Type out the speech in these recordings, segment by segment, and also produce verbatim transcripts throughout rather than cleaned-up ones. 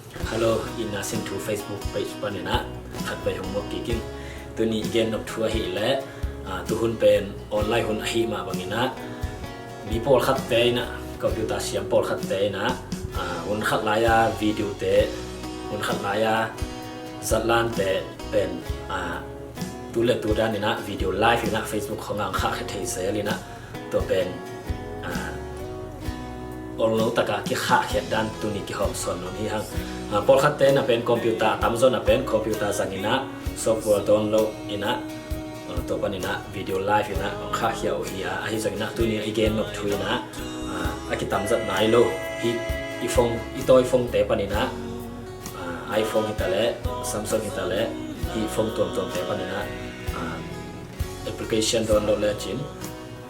Hello, Itna Sin Thu Facebook page panin ah khatvei hong muak kik ing. Tuni i gen nop thu ahih leh, ah, tuhun pen online hun ahih mah bangin ah, mi pawlkhatte in ah, computer siam pawlkhatte in ah, ah, hun khat lai-a video te, hun khat lai-a zatlante pen, ah, tu le tu dan in ah video live in ah Facebook khawng ah hong khahkhia thei zel in ah, tua pen, ah, olno takah kikhahkhiat dan tuni kihawmsawn nuam hi hang. Ah, pawlkhatte na pen computer, a tamzaw na pen computer zang in ah, software download in ah, ah, tua panin ah video live in ah hong khahkhia uh hi a, ahi zongin ah tuni i gen nop thu in ah, ah, a kitamzat nai lo, hih i phone, i tawi phone te panin ah, ah, iPhone hi ta leh, Samsung hi ta leh, hih phone tuamtuamte panin ah, ah, application download lecin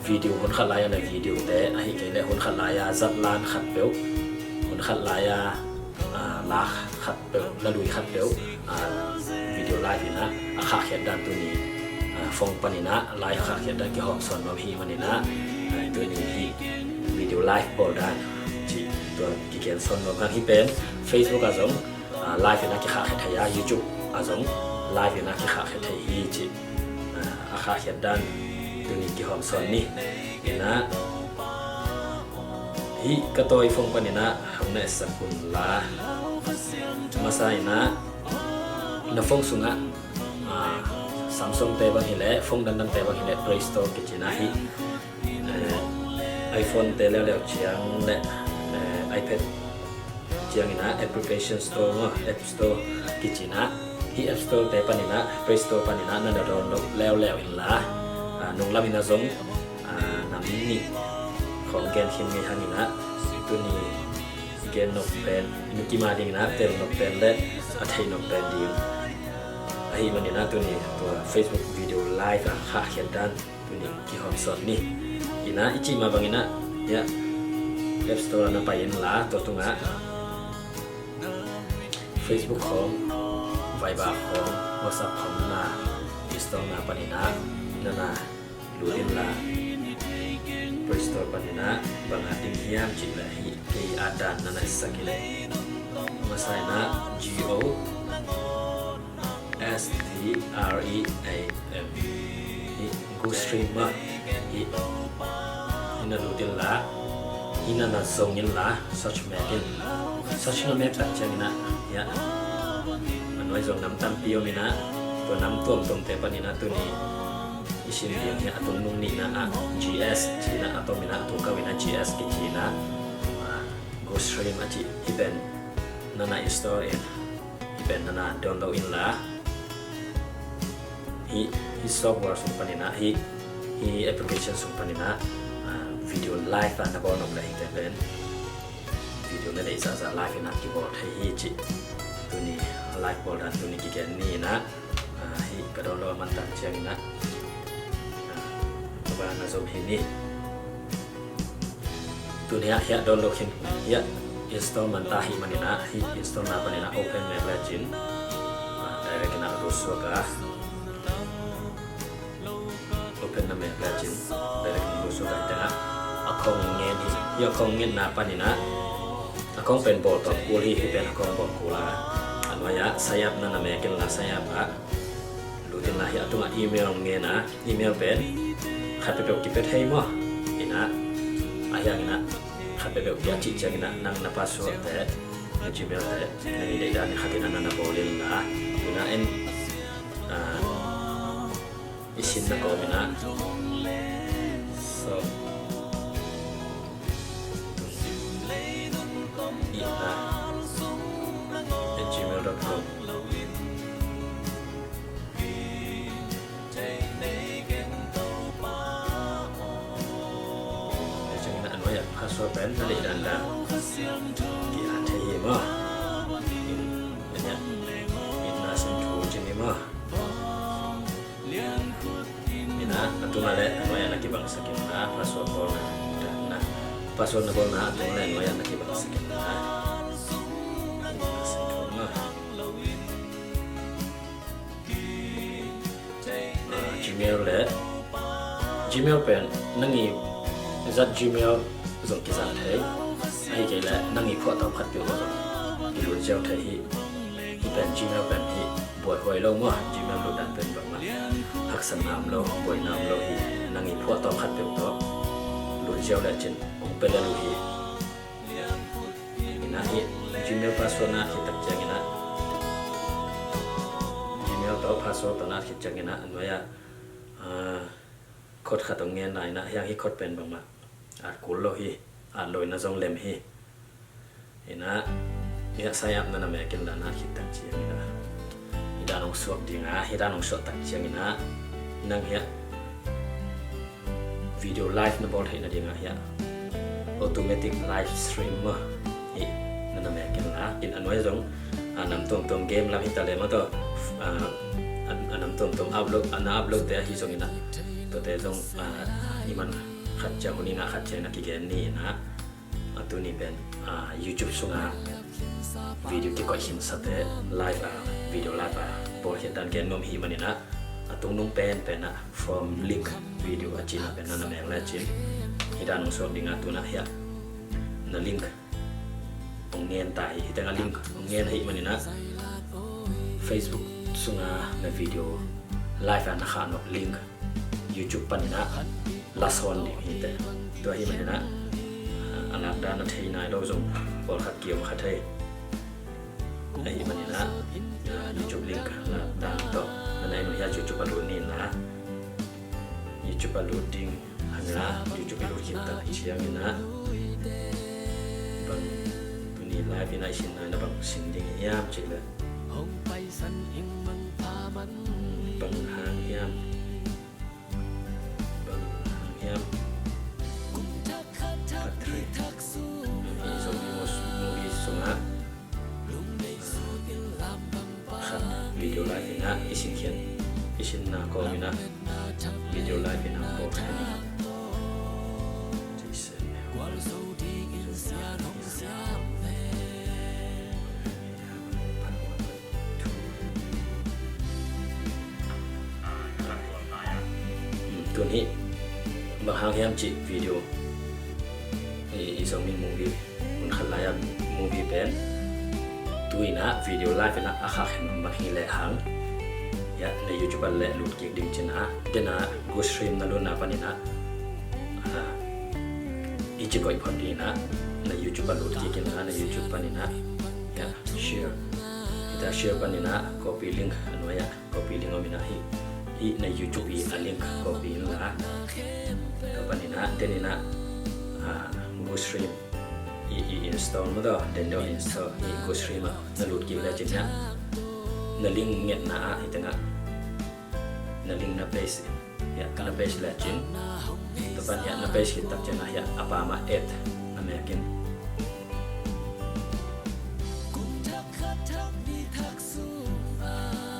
video hun khat lai-a na video te, ahih kei leh hun khat lai-a zatlan khatpeuh, hun khat lai-a, ah, la khatpeuh, la lui khatpeuh, ah, video live in ah a khahkhiat dan tuni, ah, phone panin ah live khahkhiat dan kihawmsawn nuam hi manin ah, ah, tuni hih video live bawl dan cih tua kigen sawn nuam hang. Hih pen Facebook ah zong, ah, live in ah kikhahkhia thei a, YouTube ah zong live in ah kikhahkhia thei hi cih, ah, a khahkhiat dan tuni kihawmsawn ni. In ah, hih ka tawi phone panin ah hong na etsak un la, masa in ah na phone sungah, ah, Samsung te bang hi leh, phone dandang te bang hi leh Play Store kici in ah hih, eh, iPhone te leuleu ciang leh, eh, iPad ciangin ah Application Store maw, App Store kici in ah, hih App Store te panin ah, Play Store panin ah na na download leuleu in la, ah, nunglam in ah zong, ah, nam nih khawng gen khin ngei hangin ah, tuni i gen nop pen, i kim a dingin ah tel nop pen leh a theih nop pen ding ahih manin ah tuni tua Facebook video live a khahkhiat dan tuni kihawmsawn ni. In ah i cih mah bangin ah, hiah, App Store ah na pai in la, tua tungah Facebook khawng, Viber khawng, WhatsApp khawng na na install na panin ah na na lut in la, Play Store panin ah bang a ding hiam cih leh hih kei a dan na na sak in. Masa in ah G O S T R E A M. Hih GoStream ah. Hih, hih na lut in la, hih na na zong in la, search mek in. Search na mek tak ciangin ah, hiah, a nuai zong nam tampi om in ah, tua nam tuamtuamte panin ah tuni i sin ding hiah a tung nung nihna ah G S ci in ah a tom in ah, a tung kau in ah G S kici in ah, ah, GoStream a cih hih pen na na install in. Hih pen na na download in la, hih, hih software sung panin ah, hih, hih application sung panin ah, ah, video live ah na bawl nop leh hihte pen video na deih zahzah live in ah kibawl thei hi cih tuni live bawl dan tuni kigen ni in ah, ah, hih ka download a man tak ciangin ah, ah, ka ba na zom hi ni. Tuni ah hiah download khin, hiah install man ta ahih manin ah, hih install na panin ah open mek lecin, ah, direct in ah lut suak a. Open na mek lecin direct in ah lut suak a, hih teng ah account ngen hi. Hih account ngen na panin ah, account pen bawl tawm kul hi, hih pen account bawl kul a. A nuai ah sign up na na mek in la, sign up ah lut in la, hiah a tungah email ngen a, email pen khat peuhpeuh kipia thei maw? In ah, ahi hangin ah khat peuhpeuh pia cih ciangin ah nang na password te, na Gmail te, nang i deih dan in khat in ah na na bawl in la. Tun ah en, ah, i sinna kawm in ah, so, Itna at gmail dot com. Tua ciangin ah a nuai ah password pen na deih dandan ki-at thei hi maw? In, in ah, Itna Sin Thu ci ni maw? In ah, a tungah leh a nuai ah na kibangsak in la, password bawlna, na, password na bawlna a tung leh a nuai ah na kibangsak in la. Itna Sin Thu maw? Ah, Gmail leh, Gmail pen nang i zat Gmail zong kizang thei. Ahi kei leh nang i phuah tawm khat peuh zong kilut Ziau thei hi. Hi pen Gmail pen hi buaihuai lo maw? Gmail lut dan pen bangmah haksatna om lo, buaina om lo hi. Nang i phuah tawm khat peuh tawh lut ziau lecin hong pia lel uh hi. Inah hi Gmail password na at khit tak cianginah, Gmail tawh password tawh na at khit cianginah a nuai-ah, ah, code khat hong ngen lai inah, hiang hi code pen bangmah at kul lo hi, at loina zong lem hi. Inah hiah sign up na na mekin la na at khit tak cianginah hi dan hong suak dinga, hi dan hong suak tak cianginah nang hiah video live na bawl theih nadingah hiah automatic live stream maw, hi na na mekin la. In a nuai zong a nam tuamtuam game lam hi ta le maw taw, a, a, a nam tuamtuam upload, a na upload te ahi zonginah tuate zong, a, i man khat ciang hun i ngah khat ciang na kigen ni inah. A tuni pen, a, YouTube sungah video kikoih khinsate live a, video live a bawlkhiat dan gen nuam hi maninah, a tungnung penpenah from link video a cinah pen na na mek lecin hi dan hong suak dinga tunah hiah na link hong ngen ta hi. Hi tengah link hong ngen ahi maninah Facebook sungah na video live a na khah nop link YouTube paninah lasawn ding hi teh. Tua hi maninah a lakdan a thei nai lo zong pawlkhat kiom kha thei. Ahi maninah YouTube link lakdan tawh na nai nuhia YouTube a lut ni inah, YouTube a lut ding hanga YouTube i lut khit tak cianginah bang tuni live inah i sin nai na bang sin ding hiam cih leh bang hang hiam? Bang hang hiam? Part three. Hi Zomi movie sungah khat video live inah i sinkhiat, i sinna kawm inah video live inah bawl khat inah. Tun hi bang hang hiam cih video i, i Zomi movie, hun khat lai-a movie pen tu inah video live inah a khah khin bang hi lehang, ya, na YouTube a leh lut kik ding cinah, dena Gustream na lutna paninah, a, i ci koih phot dinah na YouTube a lut kik inah, na YouTube paninah, ya, share. Hita share paninah copy link a nuai-ah copy link om inah hi, hi na YouTube i a link copy inla. Tua paninah deninah, a, Gustream i, i install maw taw, den deuh install hi Gustream ah na lut kik lecin hiah na link ngetna ah hi tengah na link na paste in, hiah na paste lecin, tua pan hiah na paste khit tak cianah hiah a pamah add na mekin.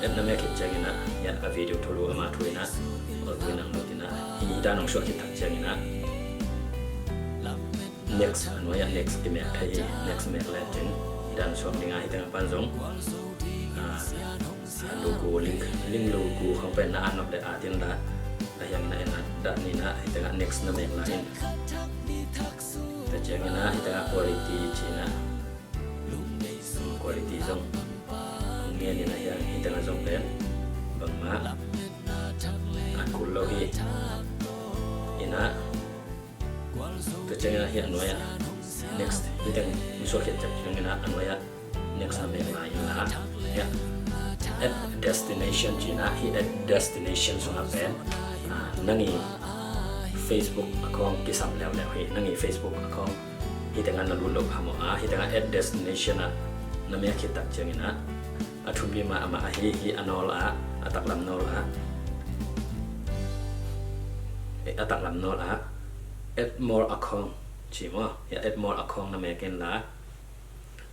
Add na mek khit cianginah hiah a video thulu ama thu inah, a thu inah lut inah, hi dan hong suak khit tak cianginah next a nuai-ah next i mek thei hi. Next mek lecin hi dan suak dinga, hi tengah pan zong, a, logo link, link logo khong pen na an nop le a tin la, a hiang inah en a dah ninah hi tengah next na mek la in. Tua cianginah hi tengah quality cinah, quality zong hong ngen inah hiang hi tengah zong pen bangmah at kul lo hi. Inah tua cianginah hiah a nuai-ah next hi teng hong suak khiat cianginah a nuai-ah next na mek lai inla, hiah add destination cinah, hi add destination sungah pen, a, nang i Facebook account kisam leuleu hi, nang i Facebook account hi tengah na lut loh phamawh a, hi tengah add destination ah na mek khit tak cianginah a thupi mahmah ahi hi, a nawl ah, a taklam nawl ah, eh, a taklam nawl ah add more account ci maw, hiah add more account na mek inla.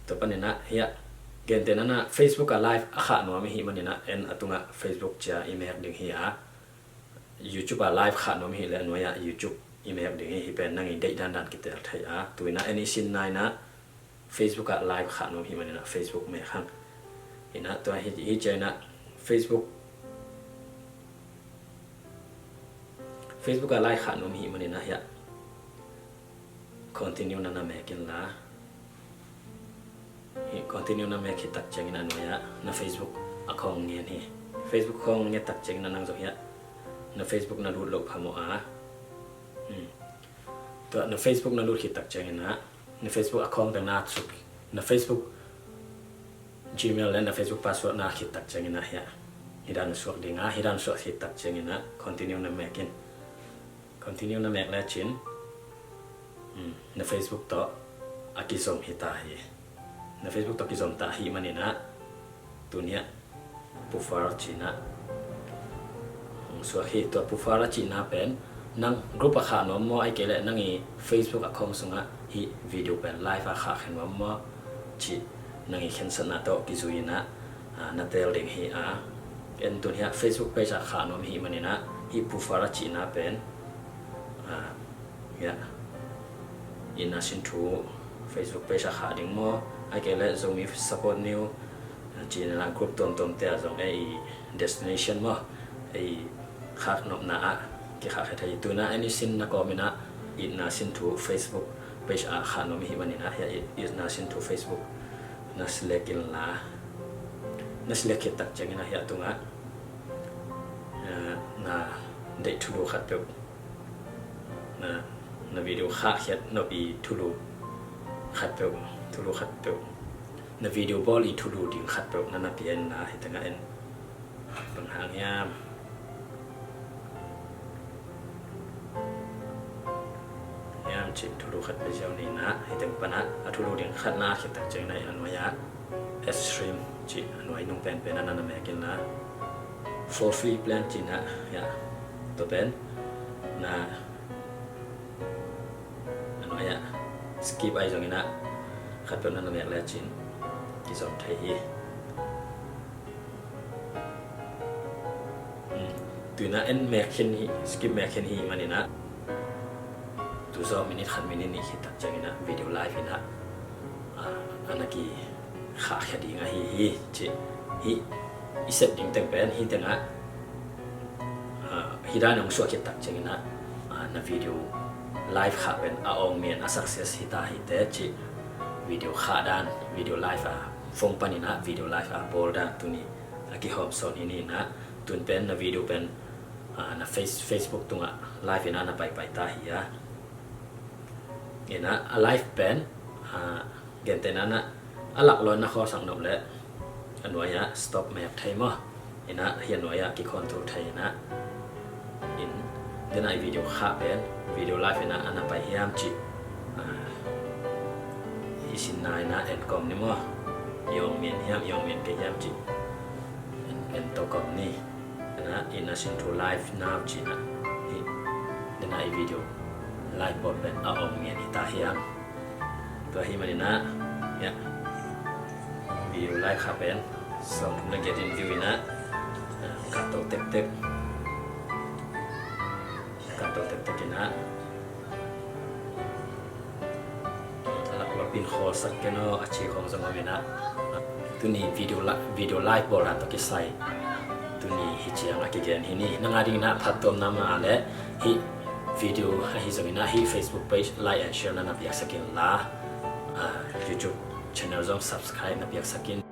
Tua paninah hiah gentehna inah Facebook a live a khah nuam i hih maninah en a tungah Facebook cia i mek ding hi a, YouTube a live khah nuam i hih leh a nuai-ah YouTube i mek ding hi. Hi pen nang i deih dandan kitel thei a, tu inah en i sin nai inah Facebook ah live khah nuam i hih maninah Facebook mek hang. Inah tua hi, hi cia inah Facebook, Facebook a live khah nuam i hih maninah hiah continue na na mek inla. Hi continue na mek khit tak ciangin a nuai ah na Facebook account ngen hi. Facebook account nget tak ciangin a nang zong hiah na Facebook na lut loh phamawh a. Hmm. Tua na Facebook na lut khit tak ciangin ah na Facebook account teng na suk, na Facebook Gmail le na Facebook password na khit tak ciangin ah hiah hi dan suak ding a, hi dan suak khit tak ciangin ah continue na mek in. Continue na mek lecin, hmm, na Facebook tawh a kizom hi ta hi. Na Facebook tawh kizom ta hi manin ah tuni ah profile cih na, hmm, suak hi. Tua profile a cihna pen nang group a khah nuam maw, ahih kei leh nang i Facebook account sungah hih video pen live a khah khe nuam maw cih nang i khensatna tawh kizui in ah, ah, na tel ding hi a. En tun hiah Facebook page ah khah nuam hi manin ah hih profile a cihna pen, ah, hiah itna sin thu Facebook page ah khah ding maw, ahih kei leh Zomi Support New, ah, cih na group tuamtuamte ah zong ei destination maw, ei khak nopna ah kikhak khe thei. Tun ah any sin na kawm in ah itna sin thu Facebook page ah khah nuam hi manin ah hiah it, itna sin thu Facebook na select in la, na select khit tak ciangin ah hiah tungah, eh, na deih thulu khat peuh, na, na video khah khiat nop i thulu khat peuh, thulu khat peuh, na video bawl i thulu ding khat peuh na na pia in la, hi tengah en. Bang hang hiam? Hiam cih thulu khat pia ziau ni na, hi teng pan ah a thulu ding khat na khit tak ciang na a nuai ah add stream cih a nuai nung penpen ah na na mek in la. For free plan cih na, hiah tua pen na a nuai ah skip ahi zongin ah khat peuh na na mek lecin kizom thei hi. Hmm. Tun ah en mek khin hi, skip mek khin hi manin ah tu zaw minute khat minute nih khit tak ciangin ah video live in ah, ah, a na kikhah khia ding ahi hi cih hi. I sep ding teng pen hi tengah, ah, hi dan hong suah khit tak ciangin ah, ah, na video live khah pen a awng mian a success hi ta hi te cih video khah dan, video live a phone panin ah video live a bawl dan tuni a kihawm sawn hi ni in ah tun pen na video pen, ah, na face, Facebook tungah live in ah na paipai ta hi a. In ah a live pen, ah, gentehna in ah a laklawh na khawl sak nop leh a nuai ah stop mek thei maw. In ah hi a nuai ah kicontrol thei in ah in, den ah i video khah pen video live in ah a na pai hiam cih, ah, i sinna in ah en kawm ni maw. I awng mian hiam, i awng mian kei hiam cih en, en to kawm ni. In ah itna sin thu live now cih na hi. Den ah i video live bawl pen a awng mian hi ta hiam? Tua hi manin ah, hiah video live khah pen sawmthum le giat in view in ah, ah, kah to tektek, kah to tektek in ah a laklawh pen khawl sak ken aw a ci khawng zong om in ah. Tuni video la, video live bawl dan tawh kisai tuni hi ciang a kigen hi ni. Nang a dingin ah phattuamna mah leh hih video ahi zongin ah hih Facebook page like and share na na piaksak in la, ah, YouTube channel zong subscribe na piaksak in.